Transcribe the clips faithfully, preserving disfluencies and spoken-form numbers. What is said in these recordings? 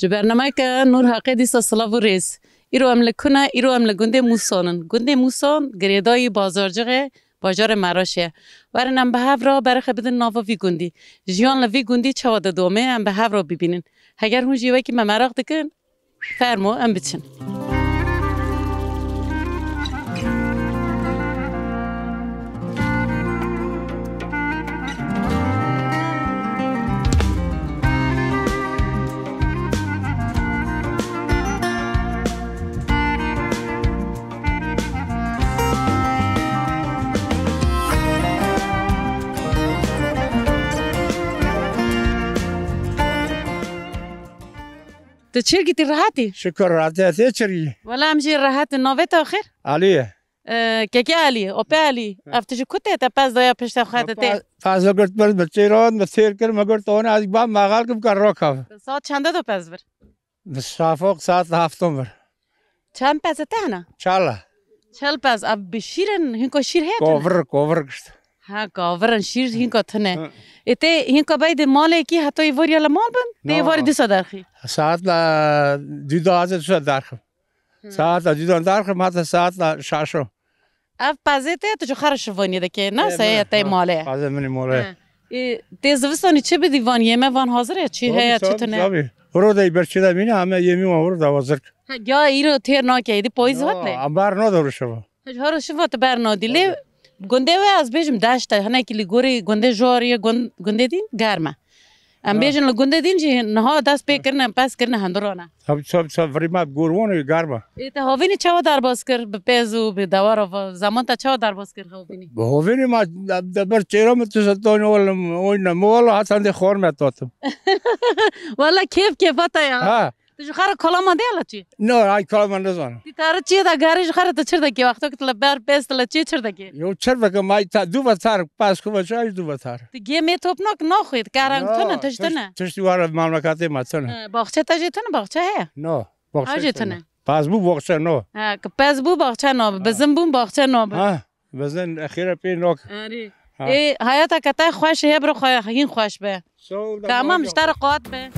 Ji bernameyeke Nûr Heqê dîsa silav û rêz. Îro em li ku ne? Îro em li gundê Mûsan in. Gundê Mûsan girêdayî Bazarcixê, bajarê Meraşê ye. Werin em bi hev re berê xwe bidin nava vî gundî. Jiyan li vî gundî çawa didome, em bi hev re bibînin. Heger hûn jî wekî me meraq dikin, fermo em biçin. Tu çirgî tî rehetî? Şükür rehetî, tê çirgî. Wela em jî rehet in. Navê te axir? Alî ye. Ee, Kekê Alî, Opê Alî. Hı. Ev tu ji ku tê te pez daya pişta xwe te tê? Pez, pez girt bir bi çêran, bi têr kir, me girt ona ez ba maxal kim ka rokav. Saet çende de pez bir? Bi şafok saet hefton bir. Çend pez te hene? Çala. Çel pez, ev bi şîr in, hinko şîr heye tune? Kovir, kovir gişt. Ha, kavirin şîr hinko tune. Hı. E te hinko bey de malê ki heta êvarî li mal bin, te Êvarî dîsa derxî? Saet la dû da ez dîsa derxim. Hı. Saet la dû da derxim, heta saet la şaşo. Ev pezê te tu ji xwe re şivaniyê dikê, ne? E, seye te malê. Pezê min ê malê. Hı. E, tê zivistanî çi bidî van, yeme van hazir e, çi heye, çi tune? Tabii. Horo de berçê de mîne, em yemî wan horo de hazir. Ha, ya îro têr nake, êdî payîz hat lê? Em ber nador şiva. Hej haro şiva tu ber nadî. Lê gundê we ez bêjim deşt e. Hinekî li gorî gundê jor ye, gund-, gundê dîn germ e. Em bêjin li gundê dîn jî niha dest pê kirine, pez kirine hunduran e. Tabi, tabi, tabi, virî me bi gor wan û germ e. Ê, te havînî çawa derbas kir bi pez û bi dewara va? Zeman te çawa derbas kir havînî? Bi havînî me de, de ber çêra min tu setanî olim, oyna mi wala hatan de xor me tatim. Wala kêf kêfa te ya. Ha. Tu ji xwe re kalaman de ya la çi? No, ay kalaman nizanim. Ti tare çiyê de gari ji xwe re tu çir dekî? Wexto ki tu li ber pêz tu li çiyê çir dekî? Yo, çir dikim, ay ta du vetar, pas ku veçay du vetar. Tu gê mê top nak naxwî, tu kerem tune, tişt tune. Tiştî wara mamlekatê me tune. He, baxçe te jê tune, baxçe heye? No, baxçe jê tune. Pas bû baxçe no. He, ki pez bû baxçe no, bizin bûn baxçe no bi. Ha. Bizin exîra pê nok. Erî. Ha. Ê, hayata ke te xweş heye, biro xwe hîn xweş be. Sağ ol, tamam, ji te re qat be.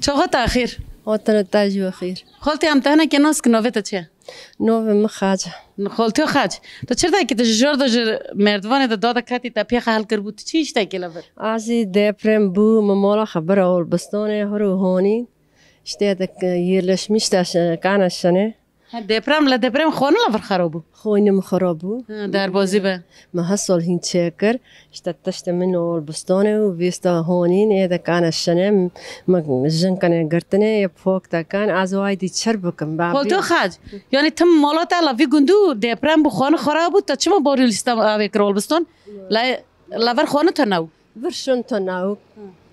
Çaxa te xêr. Hatine te jî we xêr. Xaltê em te hinekê nas ki, navê te çi ye? Navê min Xac e. Xaltê Xac. Tu çi dekî, tu ji jor de ji merdivanê de dade ketî te pêxe helkiribû, tu çi îş dekî li vir? Azî deprem bû, min mala xwe bira Olbistanê, hiro hanî. İşte de yerleşmiş de şe-, kana şene. Ha, deprem, la deprem xone la vir xera bû? Xwînê min xera bû. Ha, derbazî be. Me her sal hîn çêkir. İşte tiştê min Olbistanê û vêsta hanîn ê de kane şine, me jin kane girtine, yê pok de kan, ez wayî dî çir bikim, ben Xolto bî- Xac, yani tim mala te la vî gundû deprem bû, xane xera bû, te çima barî lîsta avê kir Olbistan? La, la vir xane te naw. Vir şin tune û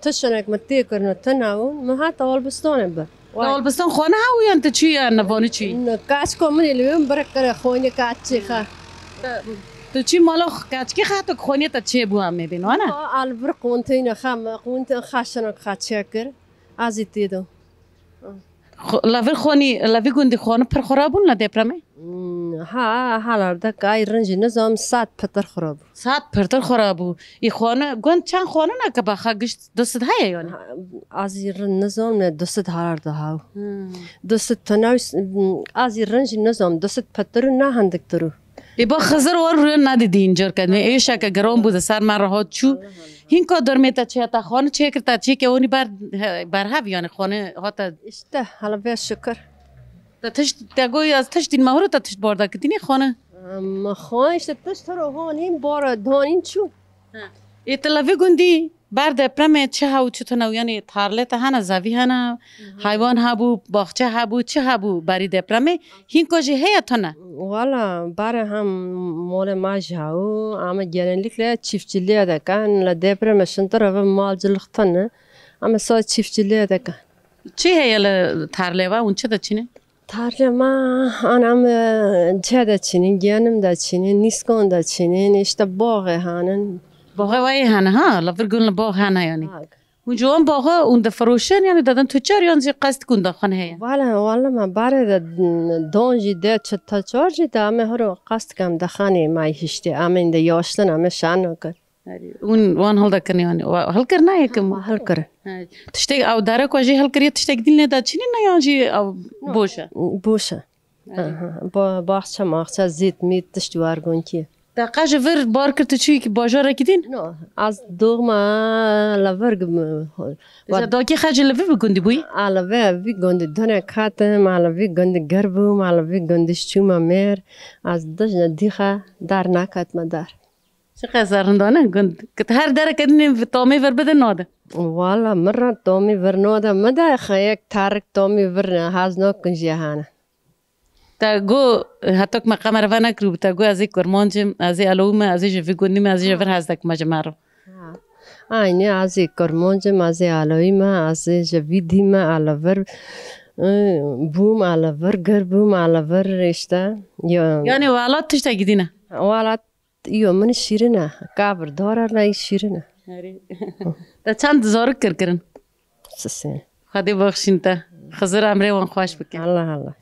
tişinek min tê kirine tune û min hata Olbistanê bir. Li Olbistan xane hew yan tu çû ya nevanî çû? Ne, kaçko min ê li wê min birek kire xwînê kaççê xwe. Tu çî mala xwe kaçkê xwe tu xwînê te çê bû em ê bîn, wana? Al vir qonteyne xe, me qonteyne xaşinek xwe çêkir. Azî tê de. Xo-, la vir xonî, la vî gundî xoni pir xura bûn la depremê? Hmm, ha, halar da kay rinci nizam saat pitir xura bû. Saat pirtir xura bû. Î xoni, gund çend xoni ne ke baxa gişt du sed heye yani? Ha, azî rin nizam ne du sed halar da haw. Hmm. Du sed tanaw, azî rinci nizam, du sed pitir û ne hindik tir û. Ê ba Xizir wan rûyê nedîdî încar kedmê. Êşeke giran bû, di ser me re hat çû. Hînka dormê te çi heta xane çêkir, te çêke onî ber, he, berhev, yani xane hate. İşte, hala be şükür. Te tişt, te goyî ez tiştîn me hûr te tişt barda kitînî xane? Em, xane işte tişt hero hanîn, bara danîn çû. He. Ê, tu li vî gundî ber depremê çi hew çi tune, yanî tarlê te hene, zevî hene, heywan hebû, baxçe hebû, çi hebû berî depremê? Hînko jî heye tune? Wala, berê hem molê me jî hebû, em genellikle çiftçiliğe dikin, li depremê şintir ve malcılık tune, em sa çiftçiliğe dikin. Çi heye li tarlê ve, hûn çi diçînin? Tarlê me, anam, e, cih de çînin, genim de çînin, nîskon de çînin, işte boxê hanin. Boxê wayê hene ha? La vir gun li box hene yanî. Hûn ji wan boxê hûn difiroşin, yanî didin tucar yan jî qest kun daxin heye? Wala, wala me barê de don jî de çi taçar jî de, em ê hiro qest kem dixanê me hiştê, em ê de yaşlin, em ê şan nakin. Hûn wan hildikin yanî? Wa-, hilkir nayê kim? Wa hilkirin. He. Tiştek ew dara ku jî hilkiriye, tiştek dîn lê de çînin ne yan jî ew boş e? Boş e. Aha. Ba-, baxçe maxçe zît mît tişt war gon kî. Te qe ji vir bar kir tu çûyî ki bajarekî dîn? No, ez doğma la vir gim-, Ji dakî qe ji li vir bi gundî bûyî? A li vir vî gundî dune katim, a li vî gundî ger bûm, a li vî gundî çûma mêr. Ez dijne dîxa dar nakatme dar. Çiqas rindane gund. Ki her dereke dinê tomê vir bide nade. Wala min re tomî vir nade, min de xeyek tarik tomî vir ne, hez nakin jê hane. Te got, hetok me qemere venekirî bû, te got, "Ez ê kurmanc im, ez ê elewî me, ez ê ji vî gundî me, ez ê ji vir hez dikim ji me re." Ha. Aynî ez ê kurmanc im, ez ê elewî me, ez ê ji vî dî me, ele vir, ı, bûm, ele vir gir bûm, ele vir işte. Ya. Yanî welat tiştekî dî ne? Welat Iyo, min şîrin e. Kabir dora ne şîrin e. Erê. Te çend zarik kir kirin? Sisê. Xwedê bexşîn te. Xizir emrê wan xweş bike. Allah Allah.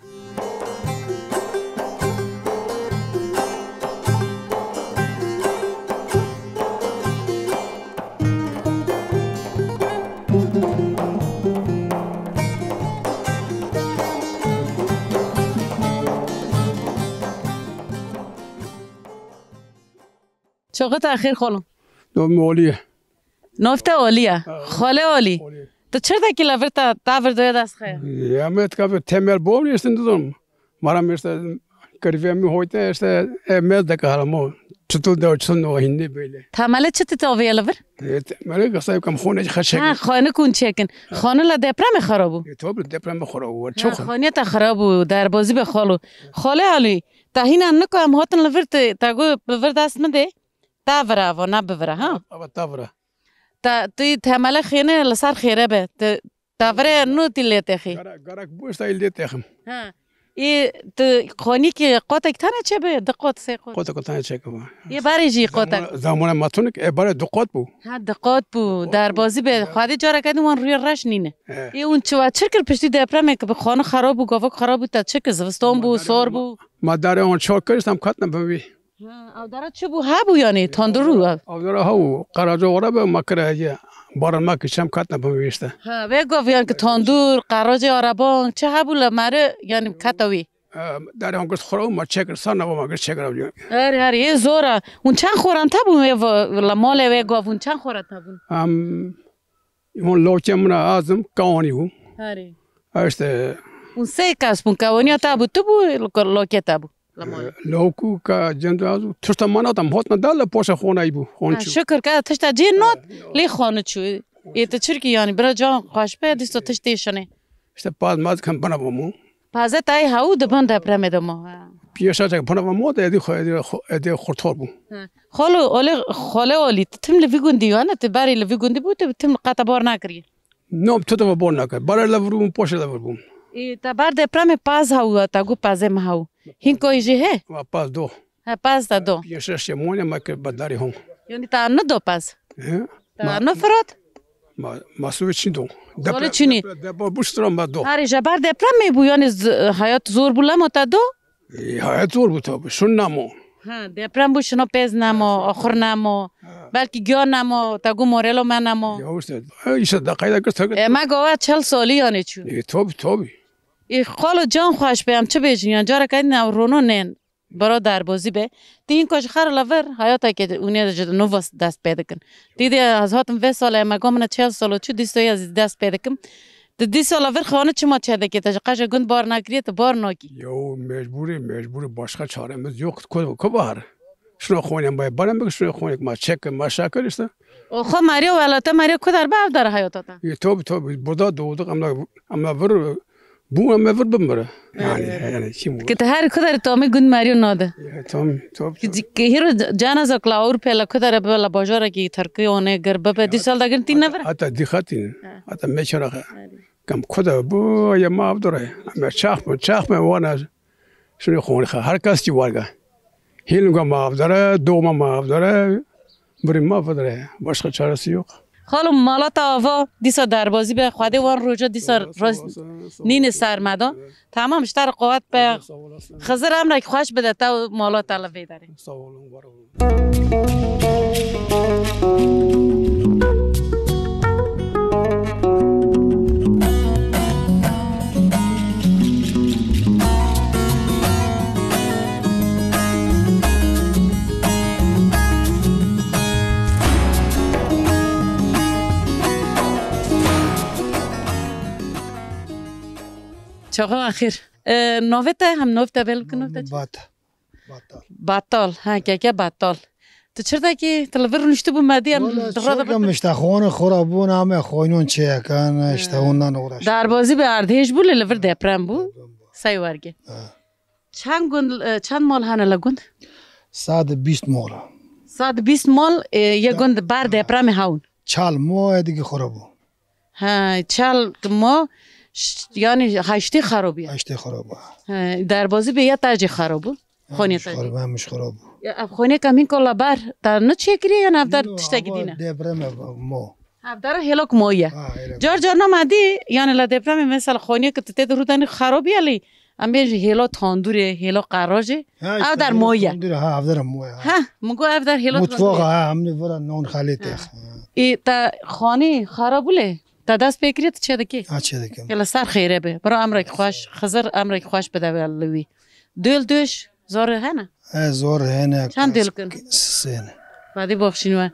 Çoxu te xêr xolo. Navê min Olî ye. Navê te Olî ye. Ha. Xolê Olî. Olî. Tu çi dikî li vir te, te vir doya dest xeye? Ya me tika vir temel bom işte, nizam. Mara me işte, kirvê min hoyte işte, e, mez de kahraman. Çitul de çitul no hindi böyle. Temeli çi tu taviye li vir? E, temeli kasayım kam xone xeçek. Ha, xanik hûn çêkin. Xane la depremê xerab bû? E, tabii depremê xerab bû. Ha, çok. Xaniye te xerab bû, derbazî be xalo. Xolê Olî, te hîna niko em hatin li vir te, te got li vir dest min de. Tavira ava, ne bivira, ha? Ava tavira. Ta, tu temele xêne li ser xêre be. Te, tavire nu tî lê texî. Gara-, garak bu işte lê texim. Ha. Ê, tu xonî ki qotek tane çê be, di qot, sê qot. Qotek tane çê kema. Ê barê jî qotek. Zamona, zamona matunik, e bare du qot bu. Ha, di qot bu. Derbazî be. Ya. Xwedê cara kedin wan rûyê reş nîne. He. Ê, hûn çi wa çi kir piştî depremê ki bi xanî xerab bû, gavok xerab bû, te çi kir? Zivistan bû, sor bû. Ma darê wan çar kir, tam katna bin wî. Ha, ew dara çi bû? Hebû yanî, tandur û ev? Ew dara hebû, qeraca wara be, ma kire ye. Baran ma ki çem katna bin wî işte. Ha, vê gov yan ki tandur, qeracê araban, çi hebû le meri, yanî keta wî. E, darê wan girt xora û ma çekir, sarna ma girt çekir ew. Herî, herî, ê zor e. Hûn çend xoran te bûn wê va-, la malê wê gov, hûn çend xora te bûn? Em, hûn lokê min a azim, kawanî bû. Herî. Ha işte. Hûn sê kes bûn, kawaniya te bû, tu bû, lo-, lokê te bû. Lewkû ka cem de azu tişta mana tam hotna dal poşa xonay bû. Hon çû. Şükür ka tişta cê not lê xonu çû. Ê te çirkî yanî bira can xweş be dîsto tiştê şinê. İşte paz maz kan bana bomu. Paze tay hawu de ban depremê de mo. Piyasa çek bana bomu de edi xo-, edi xo-, edi xurtor bû. Xolo, ole, xole olî, tu tim li vî gundî yo, ne? Tu berî li vî gundî bû, tu tim qata bor nakirî. No, tu de bor nakir. Bare le vurûm, poşe le vurûm. Ê, te ber depremê paz hawu, te got pazê me hawu. Hîn koyî jî he? Va paz do. He, paz te do. Piyasa şemone ma ke badarî hon. Yanî te ne do paz? He? Te ne firat? Ma, ma suve çin do. Suve çinî. Depre-, depre-, depre bu stra ma do. Herî, ji ber depremê bû, yanî z-, hayat zor bû, lema te do? E, hayat zor bû tabi. Şun namo. Ha, deprem bû, şino pez namo, axur namo. Ha. Belkî giya namo, te got morelo me namo. Ya işte, e, işte, da qayda kir, E, me gava çel salî yanî çû. E, tabi, tabi. E, xalo can xweş be, em çi bêjin, yan careke din ew rono nên. Biro derbozî be. Ti hîn ku ji xer li vir, hayateke hûnê ji nû ve dest pê dikin. Ti dê ez hatim vê salê, me got min çel salo çû, dîsa ez dest pê dikim. Ti dîsa li vir xane çima çêdikê, te ji qeje gund bar nakiriye, tu bar nakî. Yo, mecbûrî, mecbûrî, başka çaremiz yok. Ku, ku bahar? Şuna xonê me, bana bik şuna xonê ma çek, ma şakir işte. O xo Mario, welate Mario, ku der be ev der hayata te? E, tabi, tabi, burada doğduk ama, ama vir, bu ama vir bimire. Yani, yani, kim bu? Ki te her ku der tamê gund Mario nade. E, tabi, tabi, tabi. Ki, ki hiro cana zakla Avrupa la ku der be la bajara ki Türkiye one ger be be, di sal da gir tî ne vir? Hatta dikkat in. Ha. Hatta meşara. Hadi. Kam ku de bû, ya ma avdore. Ama çax mı, çax mı wana şunu xoni xa. Her kes ki varga. Hilga ma avdore, doğma ma avdore. Buri ma avdore. Başka çaresi yok. Xalım, mala te ava, dîsa derbazî be, Xwedê wan roja dîsa rast nîne ser me da. Tamam, ji te re quwet be. Xizir emrek xweş bide te û mala te li vê derê. Sağ olun, var olun. Çaxa axir. E, navê te hem nav te belê bikin, navê te çi? Bat. Batal. Batal. Ha, keke Batal. Tu çi dikî? Tu li vir rûniştibû me dî em Wala di rada çok bir yemiş de xone xora bûn, ama xoynon çeyekan, işte ondan uğraş. Derbazî bi erdhêj bû, lê li vir deprem bû. Deprem bû. Sey wergê. Ha. Çend gund, e, çend mal hene li gund? Sad bîst mal. Sad bîst mal, e, ye gund ber depremê hewn. Çal mo, e, digi xora bû. He, çal mo, ş-, yani heştê xerabî ye. Heştê xerab bû. He, derbazî bê ya te jî xerab bû. Xonê te jî. Hem xerab bû. Ya, ev xonê ke mîn kola ber, te ne çêkiriye yan ev der tiştekî dîne? Deprem e mo. Ev der hêlok mo ye. Ha, hêlok. Car car nama dî, yani la depremê mesela xonê ke tu tê de rûdanî xerabî ye lê em bê jî hêlo tandûrê, hêlo qerajê. Ha, ev işte der hêlo moye. Tandûrê, ha, ev der moye, ha. Ha, min got ev der hêlo tandûrê. Mutfaxa, ha, em ne vira non xalê te. Ha. Ê, te xanî xarabû lê, te dest pê kiriye, tu çê dikê? Ha, çê dikim. Yala ser xêre be. Bira emrek xweş, Xizir emrek xweş bide we li wî. Döl döş, zor hene? He, zor hene. Çend döl kin? Sê ne. Xwedî baxşîn we.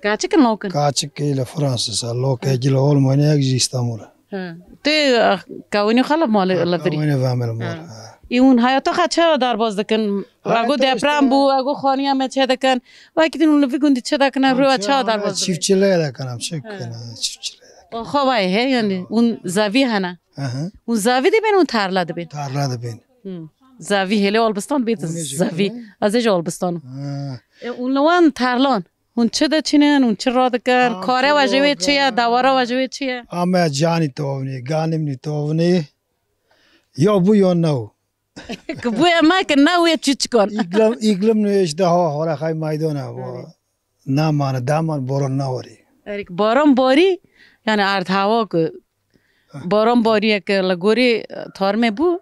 Kaçik in lokin? Kaçik ki li Fransa, lokekî li Almanya, yek jî Îstanbul. He. Tê, ah, kawinî xwe li malê li virî. Kawinî ve me li mal, ha. Ê hûn heyata xwe çi derbaz dikin? Ego deprem bû, ego xaniya me çê dikin. Wekî din hûn li vî gundî çi dikin, rûya çi derbaz dikin? Çiftçiliğe dikin, em çi bikin, çiftçiliğe dikin. Xwe vay he, yani hûn zavî hene. Hı hı. Hûn zavî dibên, hûn tarla dibên? Tarla dibên. Hı. Zavî hêlê Albistan bê zavî. Ez ê ji Albistan. Ha. E, hûn li wan tarlan. Hûn çi diçînin, hûn çi radikin? Kare we ji wê çi ye, dewara we ji wê çi ye? Ame canî tovnî, ganimnî tovnî. Ya bû ya ne bû. Ki bû ye me ki ne wê çi çikan. Îklim, îklim ne işte ha, hora xay maydona bu. Namane, daman boron nawarî. Erê, baran barî, yani erd hewa ki baran barî ye ki li gorî, e, tarmê bû,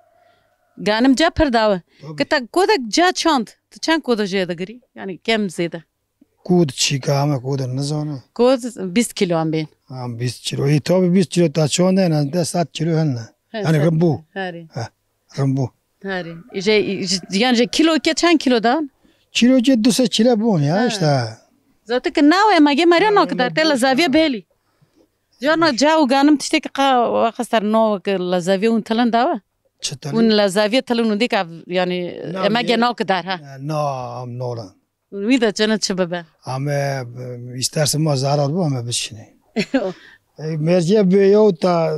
ganim ca pir dawe. Tabii. Ki te kodek ca çand, tu çend koda jê digirî? Yani kem zêde. Kod çîka heme koda nizana. Kod bîst kilo em bên. Ha, bîst kilo. Ê, tabii bîst kilo ta çand hene, de sed kilo hene. He, yani sed. Rimbû. Herê. He, rimbû. Herê. Ji, ji, yani ji kilo ke çend kilo dan? Kilo ke du sed kilo bûn ya işte. Zaten ki nawe me ge meriya nakidar, te li zaviye belî. Jana ca û ganim tiştekî qa waxa ser no ki li zaviye hûn tilin dawe? Çi tilin? Hûn li zaviye tilin û dîka, yani, eme ge nakidar, ha? Na, am nolan. Wî de çene çi bibe? Ame, e, îsterse ma zarar bu, ame biçine. E, merciye bê yew ta,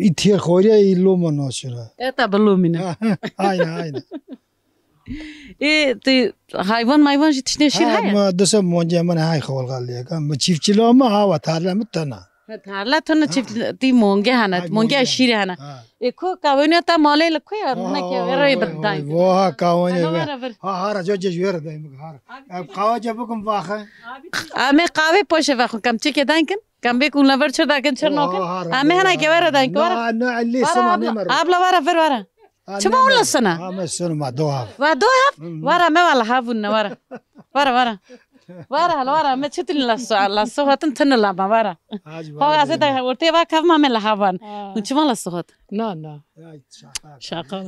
î têr xoriye, î loma naçine. E, ta bi lomîne. Aynen, aynen. Ê, tu hayvan mayvan jî tiştê şîr heye? Ma dise monce min hay xewal galiyeka. Mi çiftçiliğe mi hava tarla mi tena. He, tarla tena çift, tî monge hene, monge şîr hene. Ha. Ê, ku kawêniya te malê li ku ye? Rûneke wê re bidayî. Voha kawêniya ve. Hara vir. Ha, hara, co, co, ji wê re dayî, hara. Em qawece bikim vaxe. Em ê qawê poşe vexwin, kem çêkê dayîn kin. Kem bê ku lever çir dakin, çir nakin. Em ê heneke were dayîn, were. Na, na, lê sima nêmer. Abla, were vir, were. Çima hûn li sina? Ame sina ma do hav. Wa do hav? Were, me wa li hav hûn ne, were. Were, were. Were, hele were, me çitin li so-, li sohatin tine lama, were. Xo gazê de ortê va kevma me li havan. Hûn çima li sohat? Na, na. Şaka. Şaka.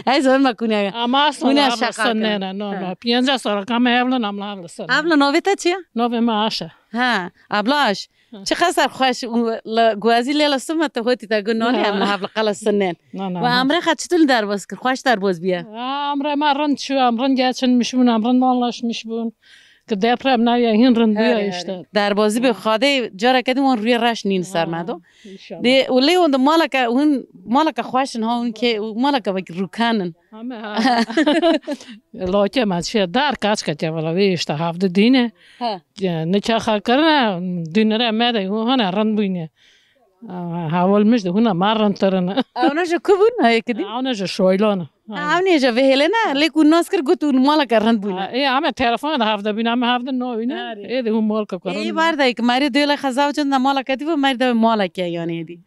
Ay, zor me kunya. Ama asla şaka. Ne, ne, no, no. Piyence sonra kame evlen amla evlen. Abla, navê te çi ye? Navê me Aşe. Ha, abla Aş. Çiqas ser xweş û li guazî lê li sima te hotî te got nonê em li hev li qala sinen. Na, na, na. Ve emrê xwe çitur derbas kir? Xweş derbas bîye. Ha, emrê me rind çû, em rind geçinmiş bûn, em rind anlaşmiş bûn. Ki deprem neviye, hîn rind bûye işte. Derbazî be, Xwedê careke din wan rûyê reş nîn ser me do. Dê, û lê hûn di maleke, hûn maleke xweş in ha, hûn kê, û maleke wek rûken in. Hame ha. Loke me çiye dar kaçkeke valla vê işte hevdi dîne. Ha. Nikah kirine, dûnere me de hûn hane rind bûyne. Aa, heval mij de hûna me rintir in. Ewna ji ku bûn? Hayê kidî? Ewna ji Şoylan. Ha, ewnê ji vê hêlê ne, lê ku nas kir got û maleke rind bûne. Ha, ê, em ê telefonê de hevde bîn, em ê hevde nabîne. Erê. Ê de hûn malke ku Ê, rind. Berdayê ki merê dêle xezaw çend de maleke dî bû, merê de maleke yanê dî.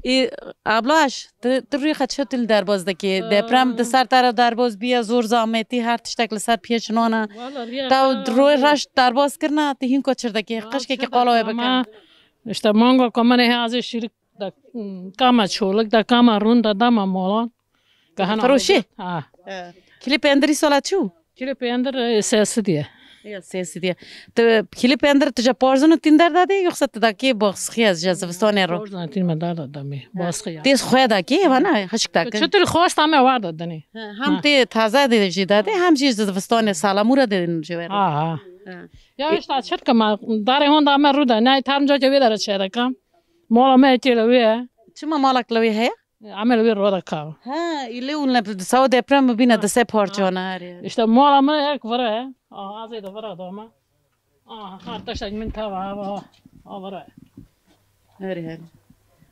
Ê, ablaş, tu, tu rûyê xwe çi tu li derbaz dikê? Deprem di ser te re derbaz bûye, zor zametî, her tiştek li ser piyê çinana. Wala rûyê Te xwe rûyê reş derbaz kirina, tu hîn ku çir dikê, qişkekî qala wê bike. Ama işte manga ku min ê hazê şîrik da, hmm, kama çolik da, kama rûn da, dama molan. Ka hana Firoşê? Ha. He. Kilê pendirî sala çû? Kilê pendir, e, sesi diye. Ya, sesi diye. Tu kilê pendir tu ja parzin û tîn derda de, yoksa tu da kê boxxiya ja zivistanê ro? Parzin tîn me derda da me. He. Boxxiya. Têz xwe da kê, vana, hişk da kê. Çitur xwesta me war da dinê. He, hem tê taze de jî da de, hem jî zivistanê salamura de jî ver. Ha, ha. He. Ya işte çit kama, darê honda me rû da, ne tarım ca wê dara çe da kam. Mola me tê le wê. Çima malak le wê heye? Amel wê roda kav. Ha, îlê û ne sawa deprem bibîne di se parçana her yer. İşte mala me ek vira. Aha, azê de vira da me. Aha, ha, taşak min tava, ha, ha, vira. Her her.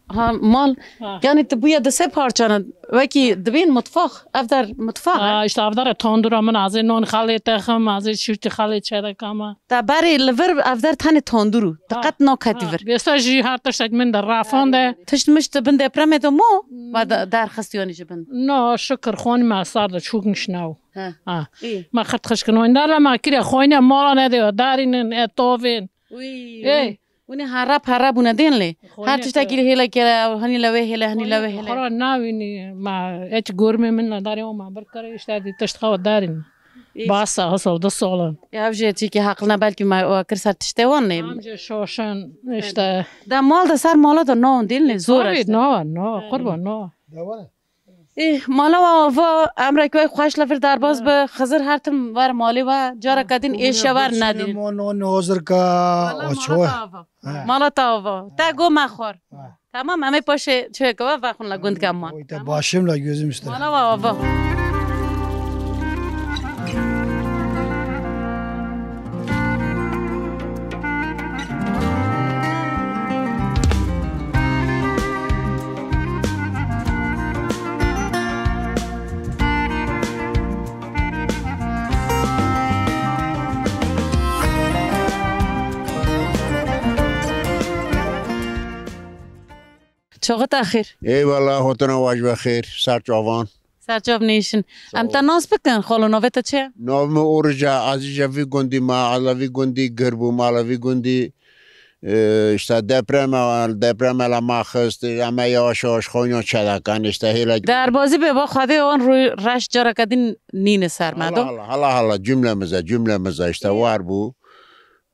Ha, mal. Ha. Yani tu bûye di se parçana. Wekî dibên mutfax. Ev der mutfax. Ha, işte ev der tandura min azê non xalê texim, azê şirtî xalê çedekama. Te berê li vir ev der tenê tandûr û. Te qet naketî vir. Vêsa jî her tiştek min de rafan de. Tişt mişt bin depremê de mo? Hmm. Ve de-, derxist yanî ji bin. Na, şikir, xwanî me sar de çok nişnaw. He. Ha. Î. Me xert xişkin oyun derle me kire xwayne mala ne de darînin, e tovên. Uy. Ê. Hûnê hera pera bûne dên lê. Her tiştekî li hêle kere, hanî lewê hêle, hanî lewê hêle. Xora navînî, ma hiç gormê min nedarê, o ma bir kere işte dî tişt xewa darîn. Î. Basa, hosol, du solan. Ya, ev jê çîkî haqilne belkî ma o kir ser tiştê wan nê. Amca şoşan, işte. Da mal da ser mala da non dên lê, zor. Tabii, no, no, qurban, no. Devam. Ê, mala we ava, emrek we xweş li vir derbaz be, Xizir her tim wer malê we, careke din êşe wer nedin. Mo non hazir ka. Wala mala te ava. He. Mala te ava. Te go me xwar. He. Tamam, em ê paşê çêke we vexwin la gund ke man. Oy, te başim la gözüm üstüne. Mala we ava. Çaxit e xêr. Eyvallah, hotuna waj ve xêr, ser çavan. Serçav nêşin. Sağ ol. Em te nas bikin, xalo, navê te çi ye? Navê min Oruc e, ez jî ji vî gundî me, ez li vî gundî gir bûm, ez li vî gundî, e, işte deprem, deprem ele me xist, em ê yavaş yavaş xwîna çedekan, işte hêle. Derbazî bê, ba Xwedê wan rûy reş careke din nîne ser me do. Hala, hala, hala, hala, cümlemize, cümlemize, işte war bû.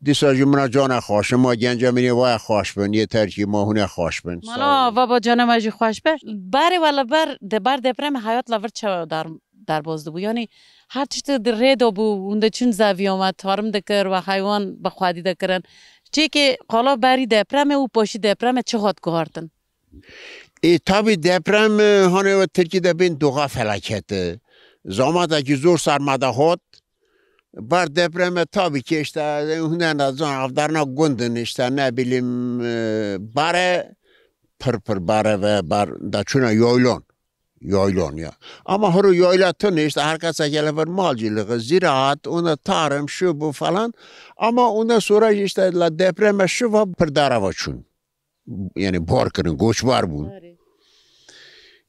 Dîsa jî mina cana xweş, ma genca min ê waya xweş bin, yê terkî ma hûn ê xweş bin. Sağ olun. Mala, va ba cana me jî xweş be. Barê we li ber, de ber depremê hayat la vir çawa dar, derbaz dibû? Yanî her tişt di rê de bû, hûn diçûn zeviya me, tarim dikir we heywan bi xwedî dikirin. Çêkê qala berî depremê û paşî depremê çi hat guhartin? Ê, tabî deprem, e, hanê we tirkî de bên doğa felaketi. Zamatekî zor ser me de hat. Bar depreme tabii ki işte hünen zan avdarına gundun işte ne bileyim, e, bare pır pır bare ve bar da çuna yaylan. Yaylan ya. Ama huru yayla tın işte herkese gele bir malcılığı, ziraat, ona tarım, şu bu falan. Ama ondan sonra işte la depreme şu va pır darava çun. Yani bar kirin, göçbar bûn. Erê.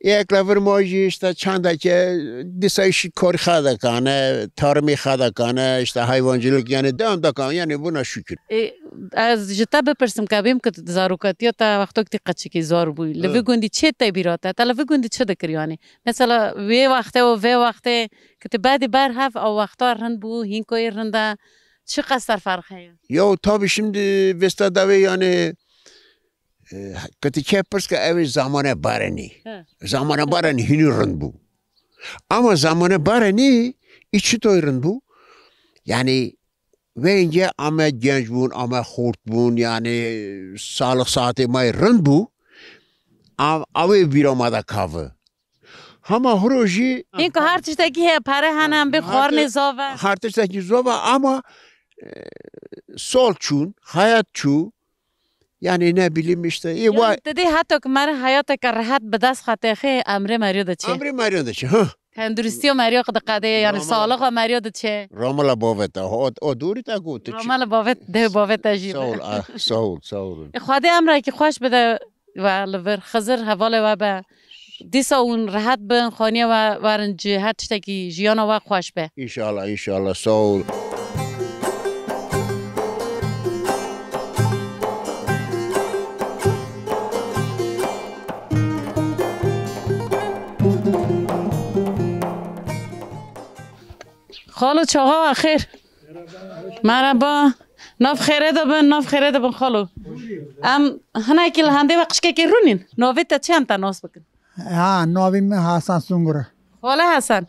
Yek li vir ma jî işte çandeke dîsa îşî karî xwe dekane, tarîmî xwe dekane, işte hayvancılık yani devam dekane yani buna şükür. Ê, ez ji te bipirsim ke bêm ku zarokatiya te wextok tê qeçikî zor bûyî. Li vî gundî çê te bîra te? Te li vî gundî çi dikir yani? Mesela wê wextê û vê wextê ku tu bedî ber hev ew wexta rind bû, hînkoyê rind e, çi qas ser ferq heye? Ya tabii şimdi vêsta devê yani E, keti ke pirs ke ew ê zamane barenî. He. Zamane barenî hînî rind bû. Ama zamane barenî î çitoy rind bû? Yani vênce ame genç bûn, ame xort bûn, yani salix saetê me rind bû. Am-, awê bîra me de kavi. Hema hiro jî Hînko her tiştekî heye, pere hene, em bê xwarinê zave. Her tiştekî zave ama, e, sal çûn, hayat çû. Yani ne bileyim işte. E, Yani va- te dê heta ku meriv heyateke rehet bi dest xwe têxê, emrê meriyo diçe. Emrê meriyo diçe, ha. Tenduristiya meriyo diqede, yani Normal. Salixa meriyo diçe. Ramala baveta, o, o dûrî te got. Ramala bavet, dev baveta jî. Sağ ol, ah, sağ ol, sağ olun. E, Xwedê emrekî xweş bide we li vir. Xizir hevalê we be. Dîsa hûn rehet bin, xaniya we werin ci, her tiştekî jiyana we xweş be. İnşallah, inşallah, sağ ol. Xalo, çaxa we xêr. Merhaba. Nav xêrê de bin, nav xêrê de bin xalo. Em hinekî li hendê ve qişkekê rûnîn. Navê te çi, em te nas bikin? Ha, navê min Hasan Sungur e. Xalo Hasan.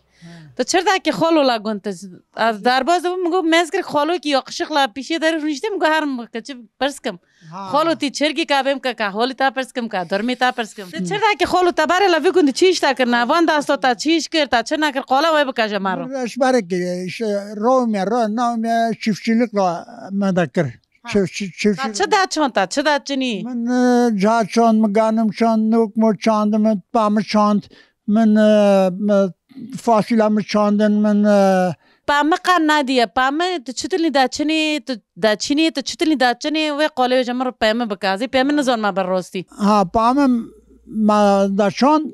Tu çirdakî xalo la gund tu? Ez derbaz dibim, min got, mezgir xalokî ya qişik la pîşê derê rûniştê, min got, herim keçi pirs kim. Ha. Xalo tî çirgî ka bêm ke, ka holî ta pirs kim, ka durmê ta pirs kim. Ti çirdakî xalo te berê la vî gundî çi îşte kirine? Van dasta te çi îş kir, te çi nekir? Qala wê bike ji me re. Ji berê ki, işte, ro me, ro, nav me çiftçilik la me de kir. Ha. Çift-, çift-, çift- Te çi de çand, te çi de çinî? Min, e, ca çand, min ganim çand, nuk mo çand, min pa min çand, min, e, mi, fasîla min çandin, min, e, Pa min qan nadiye, pa min tu çitilî de çinî, tu de çinî, tu çitilî de çinî, wê qolê ji min re pê min bike. Ez ê pê min nizanime bi rastî. Ha, pa min ma de çand,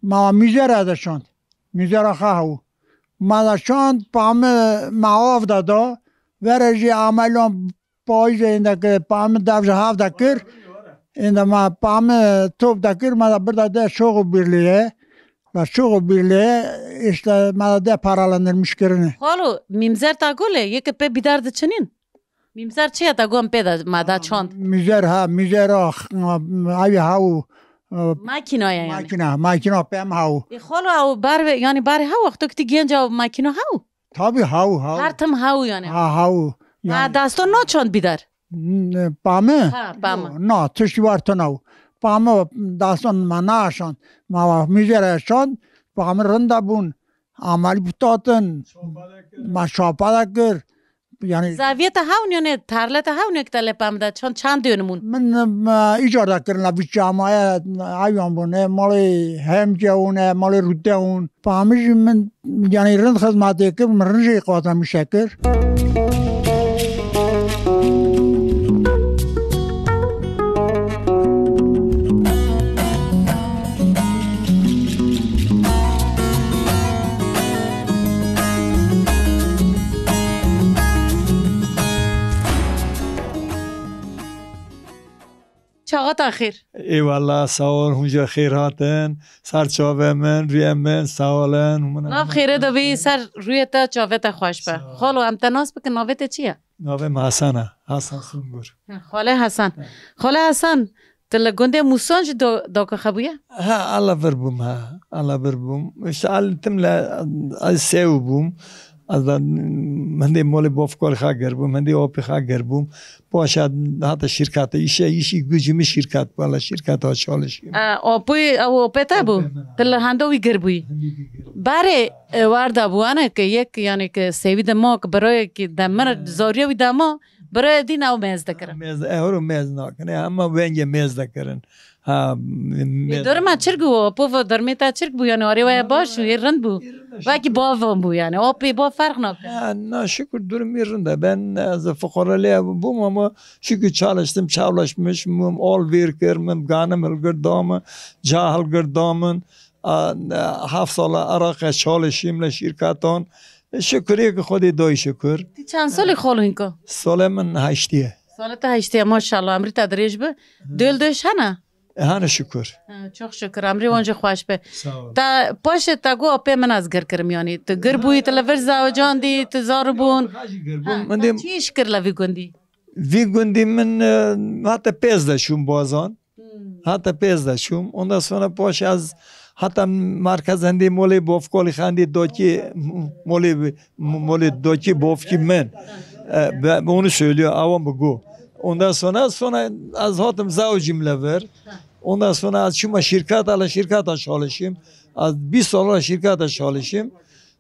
ma mîzera de çand. Mîzera xwe hew. Ma de çand, pa min ma av de da. Vere jî amelon payîzê ênde ki pa min dev ji hev de kir. Ênde ma pa min top de kir, ma de birda de şox û birliyê. La şox û birliyê, işte ma de de paralandırmış kirine. Xalo, mîmzer ta gole, yeke pê bidar de çinîn? Mîmzer çi ye ta gom pê de ma da çand? Mîzer ha, mîzer ah, ev haw. Makîna ye yani. Makîna, makîna pem haw. E, xalo, ew bar ve, yani barê haw, wexto ki tu genc ew makîna haw? Tabii haw, haw. Her tim haw yani. Ha, haw. Ha, Yani, daston no çand bidar? N-, pame? Ha, pame. No, tişt war tinaw. Pame daston ma naşand. Ma mîzer şand, pame rinda bun. Amali bitatin. Ma şapa da kir. Yani Zaviyete hawn yani, tarlete hawn yani ki te lê pam da çand, çand dönüm un. Min, e, îcar da kirin la vî çamaya, e, hayvan bûne, malê hemce hûne, malê rûte hûn. Pamijî min, yani rind xizmatê kir, min rind jî qata min şekir. Çaxa te xêr. Eyvallah, sağ ol, hûn jî xêr hatin. Ser çavê min, rûyê min, sağ olun. Nav xêrê de bî, ser rûyê te, çavê te xweş be. Sağ ol. Xalo, em te nas bikin, navê te çi ye? Navê min Hasan e, Hasan Sungur. Xalê Hasan. Xalê Hasan, tu li gundê Mûsan jî do-, doka xebûye? Ha, ala vir bûm, ha. Ala vir bûm. İşte al tim le, al sew bûm. Ez da hindê molê bofkolê xwe gerbûm, hindê opê xwe gerbûm. Paşa hate şîrkata îşe, îşî gucî min şîrkat bû, ala şîrkata çalışîm. E, opê, ew opê te bû? Opê min, ha. Tu li hendo wî girbûyî. Hindê wî girbû. Barê, e, warda bû, ane ke yek, yani ke sewî de ma, ke birayekî de min, e, zoriya wî de ma, birayê dî nav mêz dikirin. Mêz, e, horo mêz nakin. E, hema vengê mêz dikirin. Ha, e, mêz. Durma çirk bû, opê ve durmê te çirk bû, yani arê weye baş û yê rind bû. Wekî bavon bû yani. Opê bav ferq nake. Ha, na şükür durum iyi rinde. Ben, e, ez fukaralê bûm ama şükür çalıştım, çalışmışım, ol vêr kir min, ganim hilgir da min, ca hilgir da min. A, e, heft sala Iraqê çalışîm li şîrketan. E, şükür yek Xwedê dayî şükür. Ti çend salî xalo hinko? Salê min heştê ye. Salê te heştê ye, maşallah, emrî te dirêj bi. Dêl dêş hene? E, hene şükür. Ha, çok şükür, emrê wan jî xweş be. Sağ ol. Te paşê te got, "Apê min ez gir kirim," yani. Tu gir bûyî, tu li vir zewicandî, tu zaribûn. Ha, jî gir bûm. Ha, min te dê çi îş kir li vî gundî? Vî gundî min, e, hate pêz de çûm bazan. Hmm. Hate pêz de çûm. Ondan sonra paşê ez hata merkez hindê molê bofkolî xendê dokî, molê, molê dokî bofkî min. E, be-, onu söylüyor, awan bi go. Ondan sonra, sonra ez hatim zewcîm li vir. Ondan sonra ez çûma şîrketa, li şîrketa çalışîm. Ez bîst sala şîrketa çalışîm.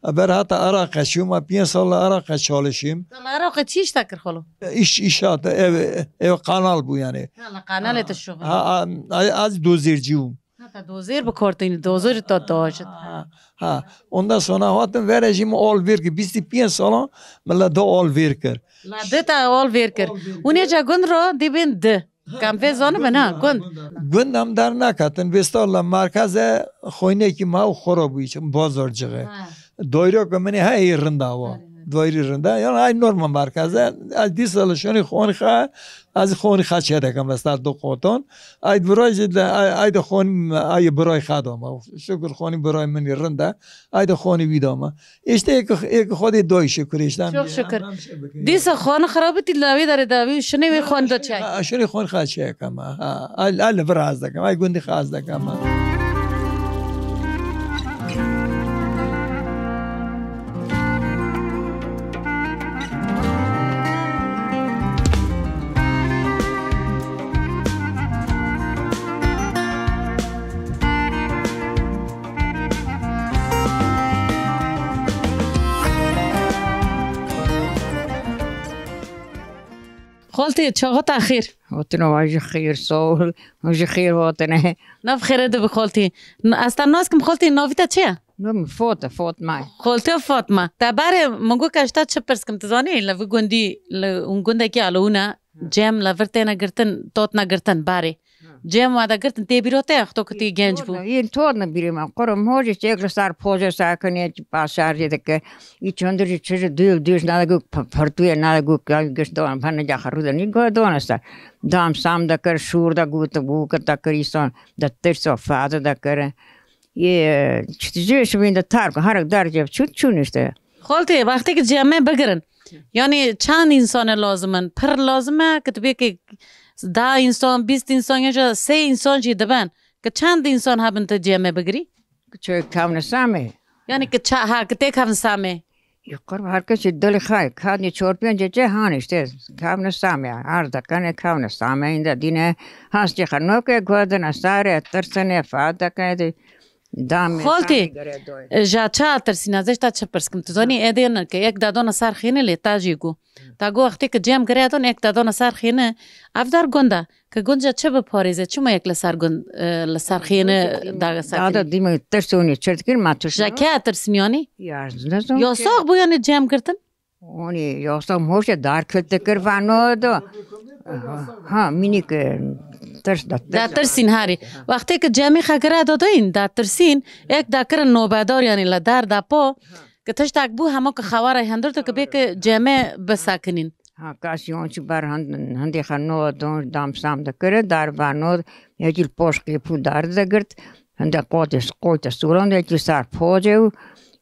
Ber hata Iraqê çûm, ez pênc sal li Iraqê çalışîm. Li Iraqê çi îş te kir xalo? Îş, îş hate, ev, ev kanal bû yani. Ha, li kanalê te şuxul. Ha, a, a, ez dozêrcî bûm. Ha, te dozêr bi kar tînî, dozêr te daşit. Ha, ha. Ondan sonra hatim vere jî min al vêr kir. Bîst û pênc salan min li da al vêr kir. Li da te al vêr kir. Al vêr kir. Hûn ê ca gund re dibên di. Kam vê zanibin, ha, gund. Gund em derneketin, vê star li merkeze xwînekî me û xwe re bûyî, çi bazarcixê. Ha. Daîreke min ê heye rind e wa. Erê, erê. Daîrî rind e. Yani ay normal merkeze, ez dîsa li şonî xwanî xe, ez xwanî xe çê dikim, mesela du qoton. Ay birayê jî de, ay, ay de xwanî, ay birayê xe dama. Şukur xwanî birayê min ê rind e. Ay de xwanî wî dama. Îşte êk, êk Xwedê dayî şukur, îşte em Çok şükür. Dîsa xwana xirabitî li wê derê de wî şinê wê xwan do çay. Ha, şinê xwan xaç çay kama. Ha, al, al vir hez dekam. Ay gundî xaz dekam. Xoltê, çaxa te xêr. Hatine wa jî xêr, sağ ol. Wa jî xêr hatine. Nav xêre de bi xoltê. N-, ez te nas kim xoltê, navî te çi ye? Navê min Fot e, Fatma ye. Xoltê Fatma. Te berê min got ez ji te çi pirs kim, tu zanî, li vî gundî, li hûn gundekî alowî ne, cem li vir têne girtin, totne girtin berê. Cem we de girtin, tê bîra te, wexto ku tu genc bû? Yên totne bîrê me. Qurm hojê çêk li ser pojê sekinê, paşarjê dike. Î çundir jî çi ji dû, dû ji nade gûk, p-, pirtûyê nade gûk, ya giş dolan, pene ca xerû de nî go dona ser. Dam sam dekir, şûr de gût, gûk dekir, îson de tirso fade dekir. Yê, çi tu jê şibîn de tarko, herek dercê çû, çûn işte. Xoltê, wextê ki cemê bigirin. Yani çend insane lazim in? Pir lazim e ki tu bê ki da insan, bîst insan ya jî sê insan jî diben. Ki çend insan hebin tu cemê bigirî? Çi kevne samê? Yani ki ça-, ha, ki tê kevin samê? Yukarı her kesî dilî xay, kadnî çor pênc ce han işte. Kevne samê, arz dekene kevne samê, inde dîne hastî xwe noke, godine sare, tirsine, fat dekene. Xoltî, e, ja ça tirsîna, ez ji te çi pirs kim? Tu zanî, ê dê ne ke, yek dadona ser xêne lê ta jî got. Ta got, wextê ke cem girê don, yek dadona ser xêne, ev dar gund e. Ke gund ja çi biparêze, çima yek li ser gund, e, li ser xêne dage ser xêne? Dada dîme tirsonî çi dikir, ma tu Ja ke tirsîn yanî? Ya, ez ne zon. Ya sax bû yanî cem girtin? Onî yasa moşe dar kil dikir vano do. Ha, mînîk, e, tirs da, tirs da. Da tirsîn harî. Wextê ke cemî xekira dodayîn, da tirsîn, ek da kirin nobedar, yanî li dar da po, ke tiştek bû, hema ke xewara hendir do ke bê ke cemê bisekinîn. Ha, kasî on çi ber hend-, hindê xwe no don, dam sam dikir, dar vano, yekî li poş qêpû dar digirt. Hinde qotê, qoyte sûran de ki ser pocê û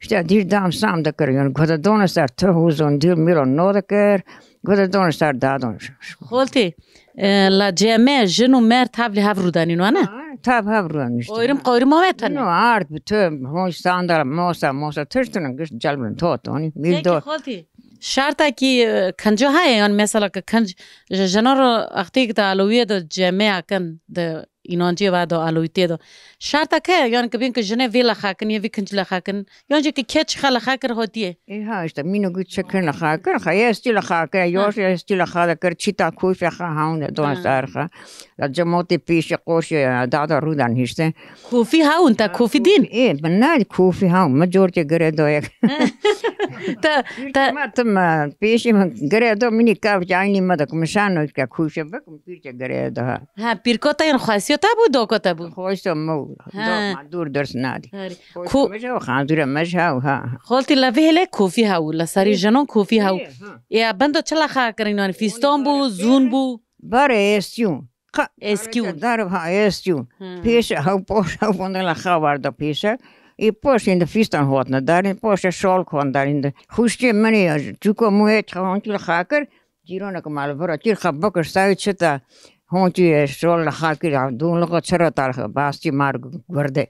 işte dîr dam sam dikir. Yani gode done ser tu hûzon dîr mîro no dikir. Gode done ser dadon. Xoltê, e, la ceme jin û mer tevlî hev rûdanîn wane? Ha, tev hev rûdanîn işte. Qoyrim, qoyrim o ve tane? No, ard bi tu, hoş sandal, mosa, mosa, tiştine giş celbin tot, hani, mîl Peki, do. Xoltê, şarta ki, e, kinca heye, yani mesela ki kinc, ji jina ro extê ki de alowiyê de ceme akin de Înancê ve do, alowîtê do. Şerta ke, yan ki bîn ki jinê vê lexakin, yê vî kinc lexakin, yan jî ki keç xe lexakir hotiye. E, ha, işte, mîno gu çekin lexakir, xeyê estî lexakir, Ha. yoş estî lexakir, çîta kûşe xe hawn e, don Ha. ser xe. Ya cemotê pîşe qoşe, dada rûdan hişte. Kûfî hawn, te kûfî dîn? E, bin nadi kûfî hawn, mi cor ke gere doyek. Te, te Ma tim, e, pêşî min gere do, mînî kav caynî me de, ku min şano ke kûşe bik, Pîrke girê daha. Ha, pîrko te yên xwesiyo te bû, doko te bû? Xwesiyo me bû. Ha. Dok ma dûr ders nadî. Herî. Xwesiyo Ku- me jî, xanzûre me jî hew, ha. Xoltî levê hêlê kofî hew, li serî Ê. jinon kofî hew. Ê, ha. Ê, bendo çi lexa kirin, yanî fîston bû, zûn bû? Bare êstiyûn. Qa- Êstiyûn. Dar ha êstiyûn. Hı. Pêşe hew poş, hew fonde lexa warda pêşe. Ê poş ên de fîston hotne darin, poşe şol kon darin de. Xuşkê min ê, çûko mû hê çi hon çi lexa kir, Cîroneke mal vira kîr xwe bikir, sawî çi te hon çi şol li xakir, dûn li xwe çi re tar xwe, bas çi mar gurde.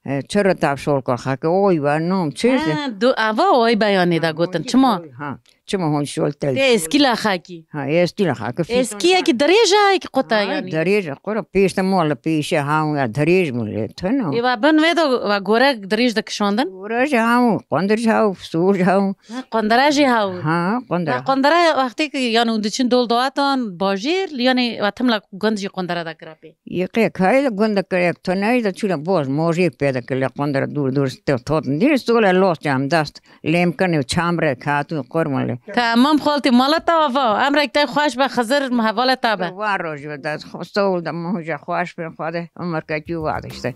He, çi re tav şol kir xaki, oy be, nom, çi? Ha, du-, ava oy be yanê de gotin. Çima? Ha, çima hon şol tel? Tê eskî le xakî. Ha, eskî le xaki. Eskî yekî dirêj e, yekî qut e yanî. Dirêj e, qura pêş de mol, pêşe ha, ya dirêj mol, tena. Ê, we bin wê de we gorek dirêj de kişandin? Gorek jî ha, qundir jî ha, stûr jî ha. Ha, qundira jî ha. Ha, qundira. Ha, qundira wextê ki, yanî hûn diçin dol doatan, bajêr, yanî we tim le gund jî qundira de kira pê. Yê qê kayê de gund de kirek, tu neyê de çûne boz, mojê pê de kirle, qundira dûr dûr te tot. Dîn sole los çam dest. Lêm kinê û çam re katû qurmale. Tamam xaltî, mala te ava. Emrek te xweş be, Xizir hevalê te be. Wa roj be, dest xwe sol de, moja xweş be, Xwedê umr ke cû wa de işte.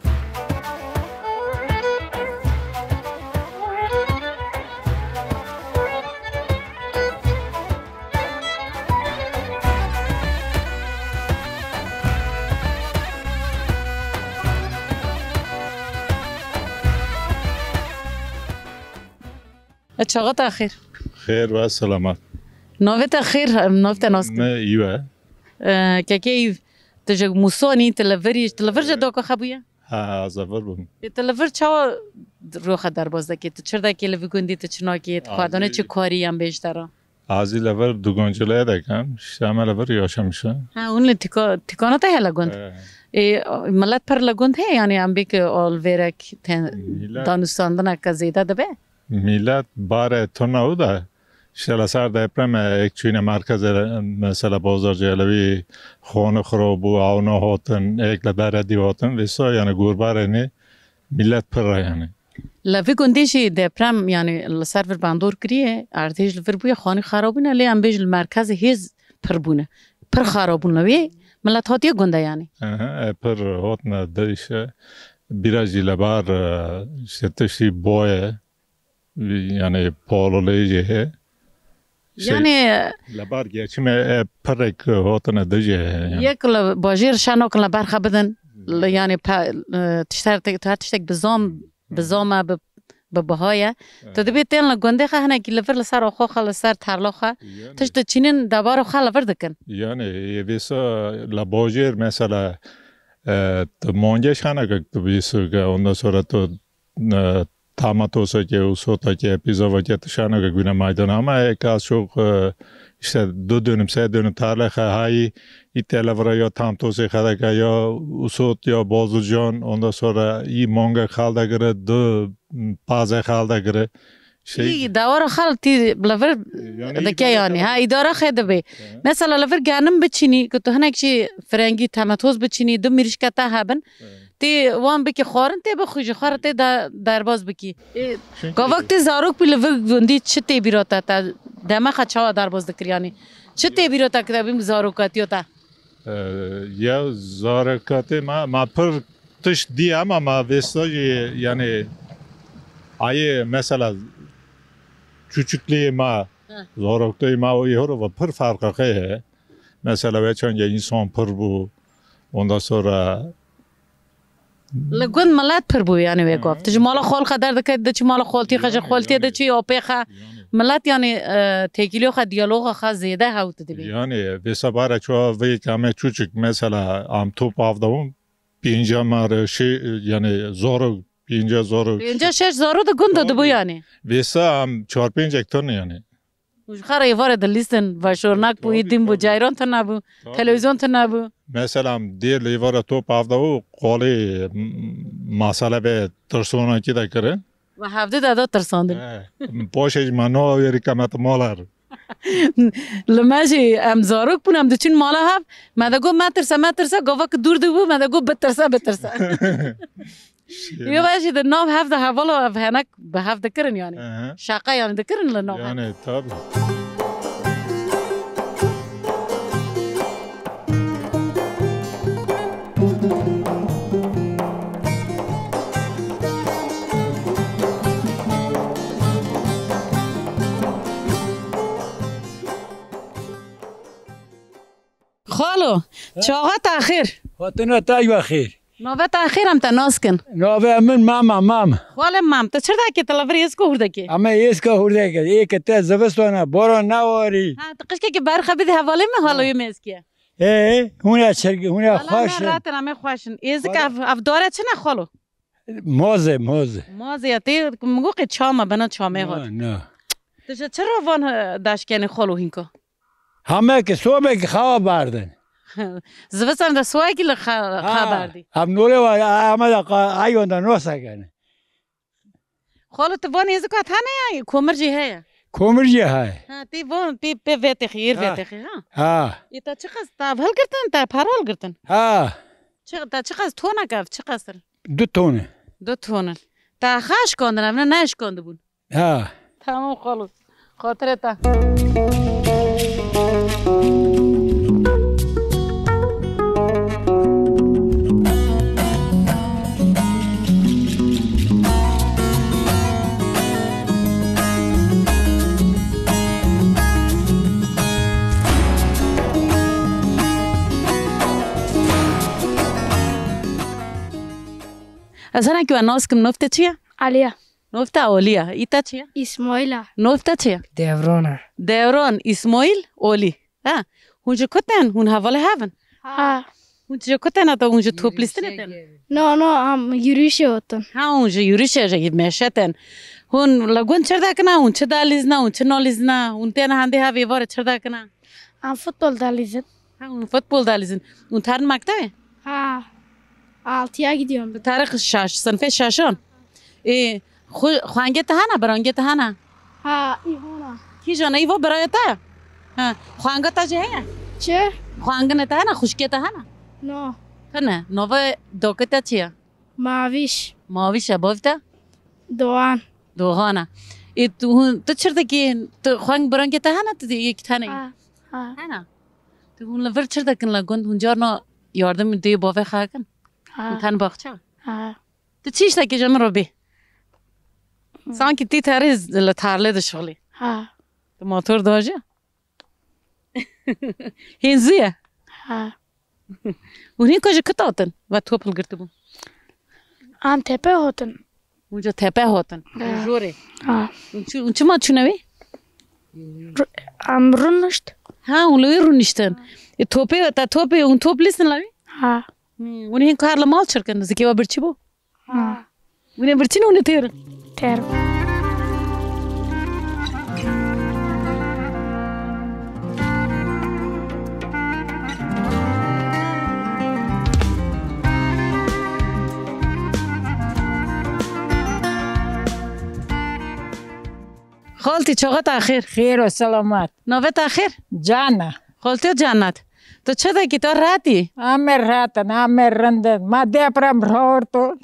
E, çaxa te xêr. Xêr ve selamet. Navê te xêr, em navê te nas kin. Me Îwe. E, kekê Îv, tu ji Mûsanî, tu li vir î, tu li vir jî doka xwe bûye? Ha, ez li vir bûm. E, tu li vir çawa roxa derbaz dikî? Tu çi dikî li vî gundî, tu çi nakî? Tu xwedane çi karî em bêj te re? Azî li vir dugoncileye dekem, işte em li vir yaşamışa. Ha, hûn li tîka-, tîkana te heye li gund? E. E, millet pir li gund heye, yanî em bê ki alvêrek te-, Millet danûstandineke zêde dibe? Millet bare tuna û da, işte li ser deprem e, ek çûne merkeze, mesela Bozar Celevi, xone xirab bû, awna hatin, ek li dere dî hatin, vêsa yanî gurbarê nê millet pir e yanî. Li vî gundê jî deprem, yanî li ser vir bandor kiriye, erdhêj li vir bûye, xanî xarabûne, lê em bêjin li merkezê hêz pir bûne. Pir xarabûn li wê, millet hatiye gund e yanî. Aha, e, pir hotine di îşe. Bîra jî li bar, e, işte tiştî boye, yanî pahalilî jî heye. Şey, Yanî li bar geçimê, e, pirek hotine di jî heye yanî. Yek li bajêr şe nakin li ber xwe bidin. Li, yanî pe-, e, tişter te-, her tiştek bi zam, bi zam e, bi, bi biha ye. Tu dibê tên li gundê xwe hinekî li vir li ser oxo xwe, li ser terla xwe. Yanî. Tişt diçînin debara xwe li vir dikin. Yanî, e, vêsa li bajêr mesela, e, tu mangê şe nake tu bî suke, ondan sonra tu, e, Tamatoseke û sotakê, pîzovakê tişaneke gune maydana. Ama eka çok, e, işte du dönüm, se dönüm tarla xwe hayî, î tele vira ya tamtosê xedeke ya usot ya bazilcan, ondan sonra î manga xalde gire, du paze xalde gire. Şey, Î dawara xal tî li vir Yani dike idare yanî. Xwe. Ha, îdara xwe dibe. He. Mesela li vir genim biçînî, ku tu hinek jî firengî temetoz biçînî, du mirîşke te hebin. He. Tê wan bikî xwarin, tê bixwî jî, xwe re tê de-, derbaz bikî. Ê, Çünkü gavak tê zarok bî li vir gundî çi tê bîra te, te deme xwe çawa derbaz dikir yanî? Çi tê bîra te ki te bî zarokatiya te? Ee, ya zarokatê me, me pir tişt dî ama me vêsta jî, yanî, ayê mesela çûçikliyê me, Heh. zarokteyê me û îhoro ve pir ferqa xwe ye. Mesela ve çenga însan pir bû, ondan sonra Li gund milet pir bû, yanî wê gaf. Tu ji mala xalka derdikevî, diçî mala xaltî xwe, ji xaltiyê diçî apê xwe. Yanî. Milet, yanî, e, têkiliya xwe, diyaloga xwe zêde hewt dibî. Yanî, vê sebara çawa vê kame çûçik, mesela, am top avdawun, pênca mare, şey, yanî, zoro, pênca zoro. Pênca şeş zoro de gunda dibû yanî. Vêsa am çar pêncek ton yanî. Û ji xwe re êvarê dilîstin, veşornak bû, Tabii, îdîn bû, tabii. ceyran tune bû, Tabii. televîzyon tune bû. Mesela, dê li êvara top avda û qolê, m-, masale be tirsonakî de kirin. Ve hevdî de da tirsandin. He, paşê jî me no awêrî ke me tu mala re. Li me jî em zarok bûn, em diçin mala hev, me de got, "Me tirse, me tirse", gava ki dûr dibû, me de got, "Bitirse, bitirse." Şêrî. Yo, ve jî di nav hev de hevala ev henek bi hev dikirin yanî. Aha. Şeqe yanî dikirin li nav hev. Yanî, tabii. Xalo, çaxa te xêr. Xatina te ya xêr. Navê te xêr, em te nas kin. Navê min Mama, Mam. Xalê Mam, tu çi dikî, tu li vir êzka hûr dikî? Em ê êzka hûr dikî. Ê ke te zivistana, boran newarî. Ha, tu qişkekî berxe bidî hevalê min, xaloyê min êzkiye. Ê, hûn ê çirg-, hûn ê xweş in. Rahat in, em ê xweş in. Êzik ev, ev dare çi ne xalo? Moze, moze. Moze ya tê, min got qê çama bena çamê hat. Na, na. Tu ji çi ro van, e, daşkenê xalo hînko? Heme ki sobekî xawa bardin. Zivistan de sobekî li xa-, Ha, xawa bardî. Ev nolê wa, ama da qa-, ayon da nosa kene. Xalo tu van êzika tane ya, komir jî heye? Komir jî heye. Ha, tê van, tê pê vetexî, êr Ha. vetexî, ha? Ha. Ê, te çiqas, te ev hilgirtin, te para hilgirtin? Ha. Çi, te çiqas tona kev, çiqas ir? Du tone. Du tone. Te xwe eşkandin, ev ne, neşkandibûn? Ha. Tamam, xalo. Xatirê te. Ez hene ki we nas kim, nov te çi ye? Aliya. Nov te Olî ye. Î te çi ye? Îsmaîl e. Nov te çi ye? Devran e. Devran, Îsmaîl, Olî. Ha? Hûn ji ku tên? Hûn hevalê hev in? Ha. Hûn ji ku tên, heta hûn ji top lîstinê tên? No, no, em yürüyüşe otin. Ha, hûn ji yürüyüşe, ji meşe tên. Hûn li gund çi dikine? Hûn çi dalîzine? Hûn çi nalîzine? Hûn tên hendê hev êvarê çi dikine? Em futbol dalîzin. Ha, hûn futbol dalîzin. Hûn terin mektebê? Ha. Altıya gidiyorum. Tu terî şaş, sinfê şaşan. Ê, xwe-, xwengê te hene, birangê te hene? Ha, î hona. Kîjan e, îvo birayê te? Ha, xwenga te jî heye? Çi? Xwenginê te hene, xwişkê te hene? No. Tune, navê dokê te çi ye? Maviş. Maviş e, bavê te? Doğan. Doğan e. Ê, tu hûn, tu çi dikî? Tu xweng birangê te hene, tu yek tenê? Ha, ha. Hene? Tu hûn li vir çi dikin li gund? Hûn carna yardim dê bavê xwe dikin? Ha. Hûn ten baxçe? Ha. Tu çi îş dikî ji min re bê? Sankî tî terî li tarlê dişixulî. Ha. Tu motor dajî? Hênzî ye? Ha. Hûn hîn ku ji kit hatin ve top hilgirtibûn? An tepe hatin. Hûn ji tepe hatin. Ha. Jorê. Ha. Hûn çi, hûn çima çûne wê? Ru-, em rûnişt. Ha, hûn li wê rûniştin. Ê, topê, te topê, hûn top lîstin la wê? Ha. Hmm, hûn hîn kar li mal çirkin, zikê we birçî bû? Ha. Hûn ê birçîn, hûn ê têr? Têr. Xaltî, çaxa te xêr. Xêr û selamet. Navê te xêr? Can e. Xaltî Canet. Tu çi dikî, tu rehet î? Em ê rehet in, em ê rind in. Ma deprem rahorto.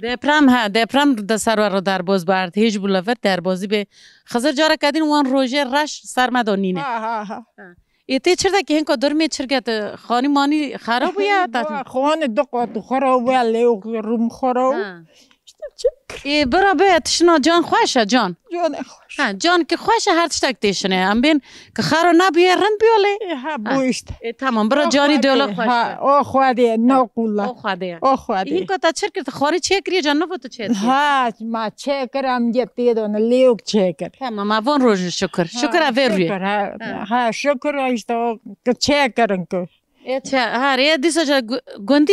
Deprem, he, deprem di ser we re derbaz berd. Hêj bû li vir derbazî bê. Xizir careke din wan rojê reş ser me de nîne. Ha, ha, ha. Ha. Ê, tê çi dikî, hinka durmê çirge tu xanî manî xera bûye, ta çi? Xanî du qat xera bûye, lê rûm xera. Ha. Îşte çi? Ê, bira be, tişna can xweş e, can. Canê xweş. Ha, can ki xweş e, her tiştek têşine. Em bên ki xero nebûye, rind bûye lê. Ê, ha, bû işte. Ê, tamam, bira canî dewla xweş e. Ha, o Xwedê, no qula. O Xwedê. O Xwedê. Hinka te çi kir, tu xwarî çêkiriye, can nivo tu çêkiriye? Ha, ma çêkir, em ge tê de ne, lêwk çêkir. Tamam, ma von rojin şükür. Şükür ha, a vê rûyê. Şükür, ha, ha, şükür, işte o ki çêkirin ki. Ê, çe-, ha, rê dîsa ca gu-, gundî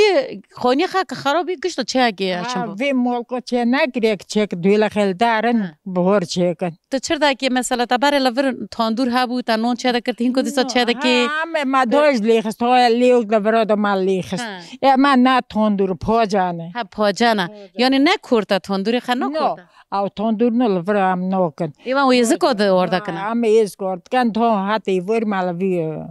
xonî xa ki xerabî gişto çeyekê ya çi bû? Vê molko çê nekirê ki çek duyla xel darin, ha, bihor çêkin. Tu çir dakê mesela te berê li vir tandur hebû, te non çê dekir, hînko dîsa çê dekê? Ha, me, ma doj lê xist, hoya lêwk de vira de ma lê xist. Ha. E, ma na tandur, pocane. Ha, pocana. Pocane. Yani ne korta tandurê xe ne korta? Ew tandur no li vir em nokin. Ê, wan êziko de orda kina? Em êziko orda kin, to hatê vir ma li vî, e,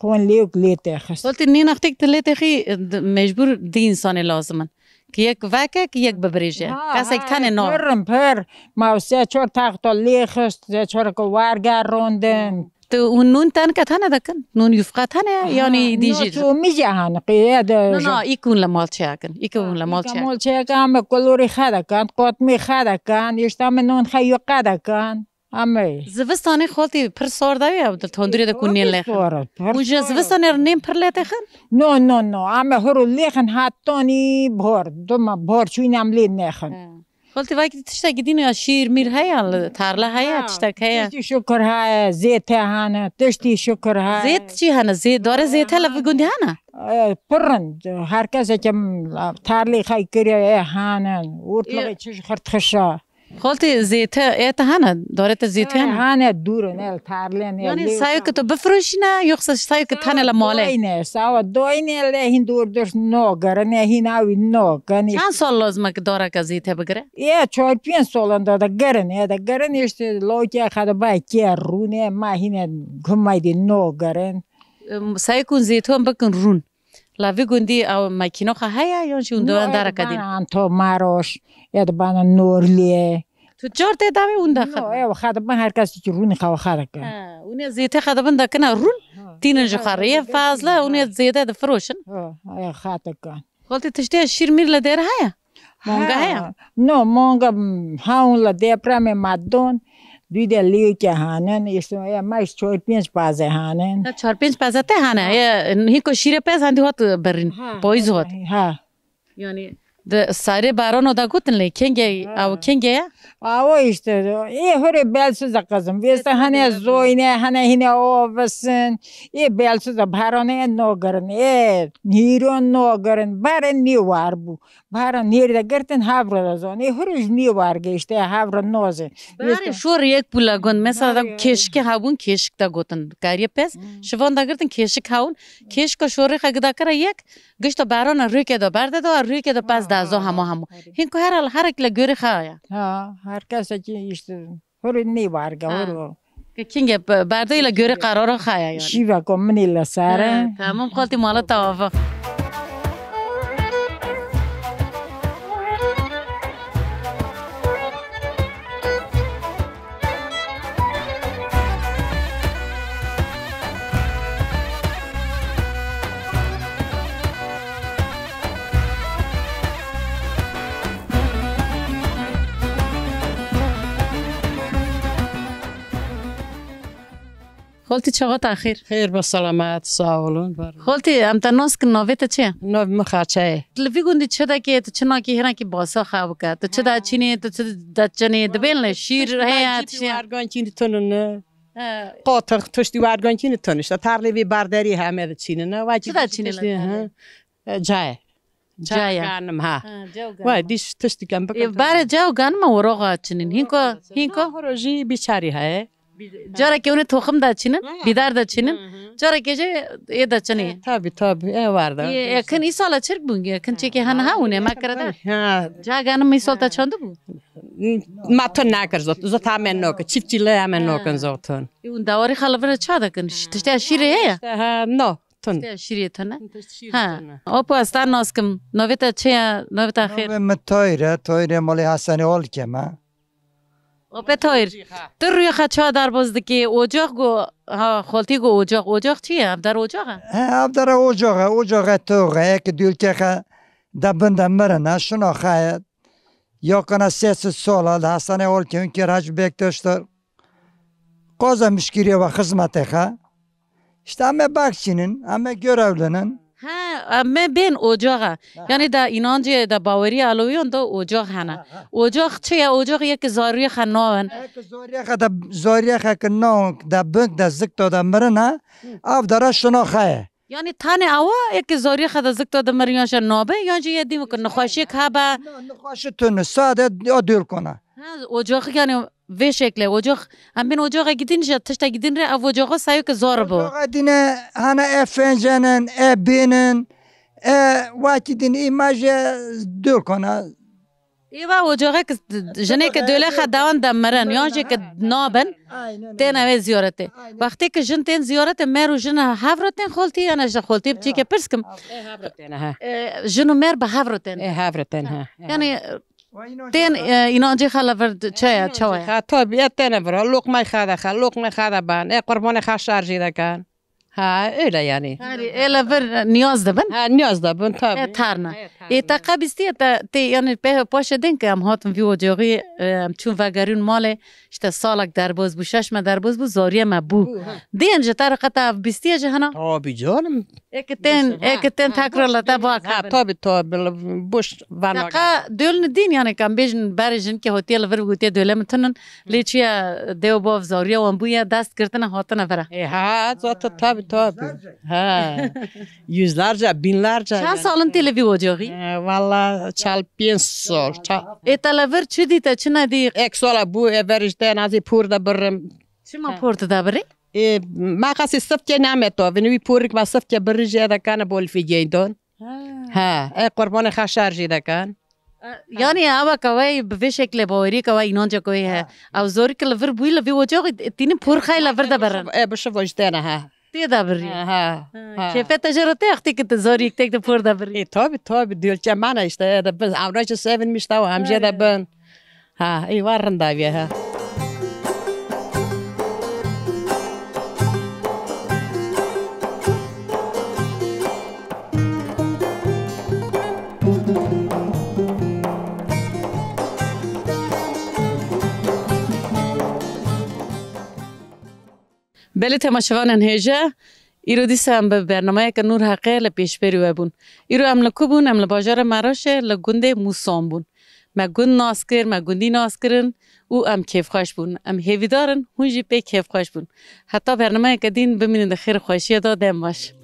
Xon lêwk lê te xist. Xaltî, nê nextêk tu lê te xî, d-, mecbûr di însanê lazim in. Ki yek veke, ki yek bibirêje. Ha, kesek ha, tenê na. Pir in, pir. Ma se çor taxta lê xist, se çor ki werge rondin. Tu û nûn tenke tene dekin? Nûn yufqa tene, ha, yanî dî jî? Çomî jî hene, qeye de. Na, na, îk hûn li mal çeyakin. Îk hûn li mal çeyakin. Mal çeyakin, me kulorî xe dekan, qotmî xe dekan, îşte me nûn xe yuqe dekan. Amey. Zivistanê xaltî pir sar de ya, di tondurê de ku nên lê xin. Sar, pir sar. Û ji zivistanê re nên pir lê tê xin? No, no, no. Ame huru lê xin, hatanî bor. Duma bor çûyîn em lê nexin. He. Xaltî, vekî tiştekî din ya şîr mîr heye, li tarla heye, tiştek heye? Tiştî şukur heye, zête hene, tiştî şukur heye. Zêt çi hene? Zêt, dore zête li vî gundî hene? E, pir in. Her kesê ke tarlê xwe kiriye, e, hene. Ortlixê çi ji xirtxişa. Xaltî, zête, e, te hene? Dore te zête hene? Hene, dûr in, el tarlê ne. Yani sayo ke tu bifiroşîne, yoksa sayo ke tane le male? Doyne, sawa doyne le hîn dûr dûr no gerine, hîn awî no gerine. Çend sal lazim e ke dareke zête bigire? Ya çar pênc salan da da gerin, ya da gerin işte loke xada bay ke rûne, ma hîne gumaydi no gerin. Em, sayo kun zêton bikin rûn. La vî gundî ew makînoxa heye, yan jî hûn dewan dareke dîn? An to maroş, ya da bana norliye. Tu car tê davê hûn de xirne? Ew xada ben her kes ki rûnî xewa xada ke. Ha, hûn ê zêtê xada bin de kina rûn, tînin ji xwe rê fazla, hûn ê zêde de firoşin. Ha, ew xada ke. Xaltî, tiştê şîr mîr li dêr heye? Manga heye? No, manga, ha, hûn li depremê me don. Dû de lêke hanin, işte, ya me çar pênc paze hanin. Ha, çar pênc paze te hane. Ya, hîko şîrê pez hendî hot birin. Ha, payîz hot. Ha. Yani, de sarê barano da gotin lê, kenge, ha, ew kenge ya? Awa işte, ê hore belsiz a kızım. Vêste hane zoyne, hane hine ovisin. Ê belsiz a barane no girin, ê hîron no girin. Bare nî war bû. Bahara nêr de girtin, havro de zon. Ê hiriş nî war gêşte, havro noze. Barê şor yek bû la gund. Mesela da kêşikê habûn, kêşik de gotin. Kariye pez, şivan da girtin, kêşik hawun. Kêşika şorê xwe gida kira yek, gişta barana rûke de berde de, rûke de pez da zo hema hema. Hin ku her hal, her ek le görê xwe ya. Ha, her kes ki işte. Hûrê nê warge, ha, hûr o. Ke kîngê pe-, berdeyî le görê qarara xaya yani. Şîva ku minî le sare. Ha, tamam, xaltî mala tawava. Xaltî, çaxa te xêr. Xêr be selamet, sağ olun, var olun. Xaltî, em te nas kin, navê te çi ye? Navê min Xaçe ye. Li vî gundî çi dekê, tu çi nakî, hinekî basa xwe bike. Tu çi deçînî, tu çi deçinî, dibên li şîr heye, tiştî. Wargankî tinin. He. Qatix, tiştî wargankî tinin. İşte tarlê vê barderî heme diçînin. Çi deçînî li tarlê? Cayê. Caya. Ganim, ha. Ha, caw ganim. Vay, dîş tiştiken bikin. E, bare caw ganim a oroxa çinin. Hinko, hinko. Horo jî biçarî heye. Carekê hûn ê toxim de çinin, bîdar de çinin. Carekê jî ê de çinî. E, tabi, tabi, e, var da. E, ekin îsala çirk bûn, ekin çekê hene ha hûn ê me kire de. Ha. Ca ganim îsal te çand bû? Ma tun nakir zot, zot hemen nok, çiftçîle hemen nokin zotun. E, hûn dawarî xalivire ça dekin? Tiştê şîrê heye? Ha, no. Tun. Tiştê şîrê tune? Tiştê şîrê tune. Opo, ez te nas kim. Navê te çi ye? Navê te xêr? Navê min Tahir e. Tahirê malê Hesenê Olkê me. Ope Tahir, tu rûyê xwe ça derbas dikî? Ocax go, ha, xaltî go ocax. Ocax çi ye? Ev der ocax e? He, ev dere ocax e. Ocax e, tox e. Eke dûlkê xe de bin de mirin e. Şuna xe ye. Yakına sê sed sola li Hesenê Olkê hûn kê Hacı Bektaş'tır. Qaza mişkîrê ve xizmetê xe. İşte em ê bak çînin, em ê görevlinin. Ha, em ê bên ocaxa. Ha. Yani da inancê, da bawerî Alewiyan da ocax hene. Ha, ha. Ocax çi ye? Ocax yek zariyê xe nawin. Ek zariyê xe de, zariyê xe ki nawin de bing de zikto de mirine, ev dere şuna xe ye. Yani tane awa yek zariyê xe de zikto de mirin yan jî nabe, yan jî yê dîm ki nexweşiyek hebe. Na, nexweşi tune, sade ya dûl kona. Ha, ocax yani vê şekle, ocax, em bên ocaxekî din jî, tiştekî din re, ev ocaxa sayokê zor bû. Ocaxa dîne hene e fencenin, e bênin, e wekî din îmajê dûr kona. Êva ocaxek jinê ke dole xe dewan de mirin, yan jî ke nabin, têne wê ziyaretê. Wextê ke jin tên ziyaretê, mer û jin hev re tên xoltî, yan ji xoltî biçîke pirs kim. E, hev re têne, he. E, jin û mer bi hev re tên. E, hev re tên, he. Yani, tên, e, inancê xe li vir çi ye, çawa ye? Xe, tabi, e, têne vir, loqmay xe de xe, loqmay xe de ban, e, qurbanê xe şarjî dekan. Ha, öyle yani. Herî ê li vir niyaz dibin. Ha, niyaz da bun tabii. E tarna. Ê te qe bîstiye te tê, yanî pê paşê din ke em hatin vî ocaxî, e, em çûn vegerîn malê, işte salek derbaz bû, şeş me derbaz bû, zariye me bû. Diyên ji te re qe te ev bîstiye ji hena? Tabii canım. Ê ki tên, ê ki tên tekrar li te bak. Ha, tabii tabii. Boş vana. Qe dölni din, yanî kam bêjin berê jin ke hotiye li vir gotiye döle min tunin. Lê çiye dew bav zariye wan bûye, dest girtine hatine vira. E, ha, zaten tabii tabii. Ha. Yüzlerce, binlerce. Çend salin tê li vî ocaxî? E, valla çal pênc sal. Çal. Ê te li vir çi dî te çi nedî? Ek sala bû, e, ver işte nazî pur da birrim. Çima port da birî? E, ma qasî sifke name to. Vini wî purik ma sifke birri jê de kane bol fîgeydon. Ha, e qurbanê xeşar jî dekan. Yani ewa ka wey bi vê şekle bawerî ka wey inanca ka wey he. Ew zorî ki li vir bûyî li vî ocaxî tînin pur xey li vir de birin. E, bişivo ji têne ha. Tê de birî. Ha, ha. Kêfê te jê re tê extî ki tu zorî yek tek de pur de birî. E, tabi tabi, diyolçe mana işte, e, de biz avra jî sevinmiş tawa hemjê de bin. Ha, ê war rinda viye ha. Belê temaşevanên hêja, îro dîsa em bi bernameyeke Nûr Heqê li pêşberî we bûn. Îro em li ku bûn? Em li bajarê Meraşê li gundê Mûsan bûn. Me gund nas kir, me gundî nas kirin û em kêfxweş bûn. Em hêvîdar in hûn jî pê kêfxweş bûn. Heta bernameyeke dîn bimînin di xêr û xweşiyê de, dem baş.